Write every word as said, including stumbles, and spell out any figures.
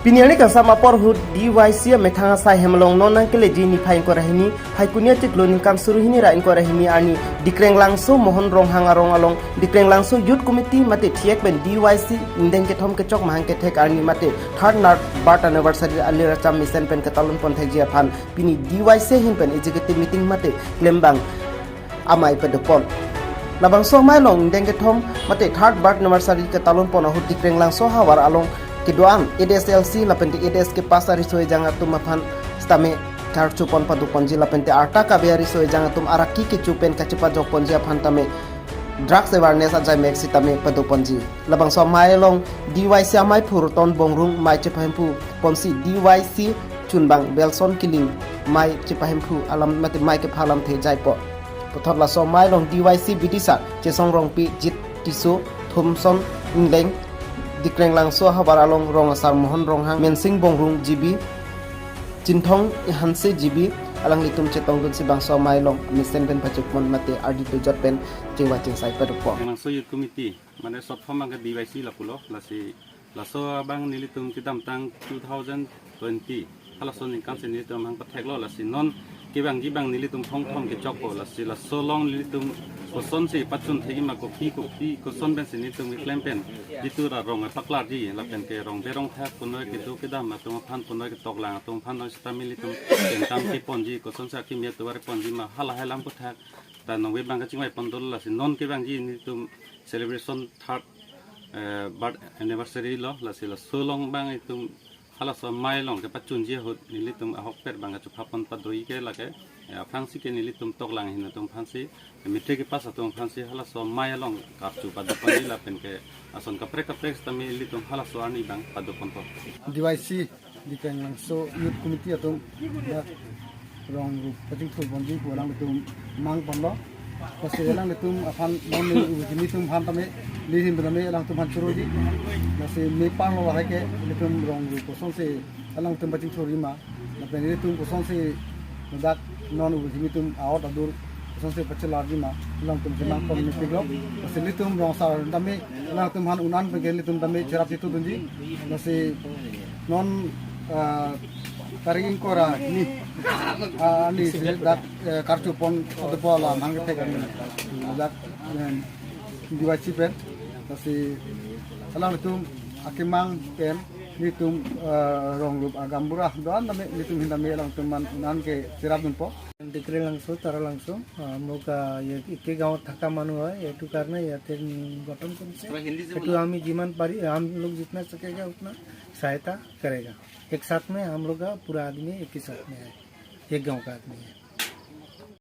Pini arni kangsam apor ahut D Y C amethang asai hem along non nangkeleji niphai ingkoi ra hini, Phaikuni achiklo ningkan suri hini ra ingkoi ra hini arni Dikrenglangso Mohon Ronghang arong along, Dikrenglangso Youth Committee mate thiyek pen D Y C ingdeng kethom kechok mahang kethek arni mate third North Birth Anniversary alir acham mesen pen ketalon pon thekji aphan pini D Y C ahin pen executive meeting mate klembang amei padopon. Labangso amei along ingdeng kethom mate third Birth Anniversary ketalon pon ahut Dikrenglangso havar along kedo-an A D S L C lapente A D S kepass ariso ejang atum aphan sitame karcho pon padoponji lapente arta kabe ariso ejang atum araki kecho pen kachepajok ponji aphan tame drugs awareness ajai mek sitame padoponji. Labangso amei along D Y C ameiphu Roton Bongrung mei chepahemphu ponsi D Y C chunbang Belson Killing mei chepahemphu alam mate mei kepha alamthe jaipo. Puthot laso amei along D Y C bidisar Chesong Rongpi, Jit Tisso, Thomson Ingleng, Dikrenglangso havar along rong asar Mohon Ronghang, Mensing Bongrung G B, Chinthong Hanse G B, alanglitum chetongdunsi bangso amei along mesen pen pachekpon mate ardi dojot pen chingvai chingsai padopo. Dikrenglangso Youth Committee, mane short form abang ke D Y C lapulo, lasi laso abang nelitum kedamtang two thousand twenty halaso aningkan si nelitum hang patheklo, lasi non kevangji abang nelitum thongthom kechokpo, lasi laso along nelitum kosonsi pachun thekji ma, kopi kopi koson pensi nelitum keklem pen jitu ra rong paklarji lapen ke rong berong thak punoi kedo kedam atum aphan punoi ketoklang atum aphan noi sitame nelitum kengkam keponji, kosonsi akimi atovar ponji ma halahai alam aphuthak ta nongve abang kachingvai pon dolo, lasi non kevangji nelitum celebration third, eh, birth anniversary lo, lasi laso along abang itum halaso amei along kepachunji ahut nelitum ahokpet abang kachupha pon pado-i ke lake, eh, aphrangsi ke nelitum toklang ahin atum aphansi, eh, matric kepass atum aphansi halaso amei along karcho padoponji lapen ke ason kaprek kaprek sitame nelitum halaso arni abang padoponpo. D Y C Dikrenglangso Youth Committee atum dak rong rup pachingthur ponji pu alangtum mang ponlo. Lasi alanglitum aphan non ni u kimi atum aphan tame, lihin tame alangtum aphan choroji. Lasi mepang lo lahai ke nelitum rong rup kosonsi alangtum pachingthurji ma, lapen nelitum kosonsi dak non u kimi atum aot adur kosonsi pachelarji ma, alangtum kemang pon mepiklo. Lasi nelitum rong asar tame alangtum aphan un-an pen ke nelitum tame cherap chetudunji. Lasi non, ah, tarik ingkoi ra hini, ah, arni si dak, eh, karcho pon padopo alam hang kethek arni dak, eh, D Y C pen. Lasi alangtum akemang pen nelitum, eh, rong rup agaonbura do-an tame nelitum ahin tame alangtum aphan un-an ke cherapdunpo. डिकरे लंगसो, तारा लंगसो, हम लोग का ये एक ही गांव थका मानू है, ये तो करना है, ये तेरे गठन कौन से? थोड़ा हिंदी से ये तो बोलो। हम ही जीवन पारी, हम लोग जितना सकेगा उतना सहायता करेगा। एक साथ में हम लोग का पूरा आदमी एक ही साथ में है, एक गांव का आदमी है।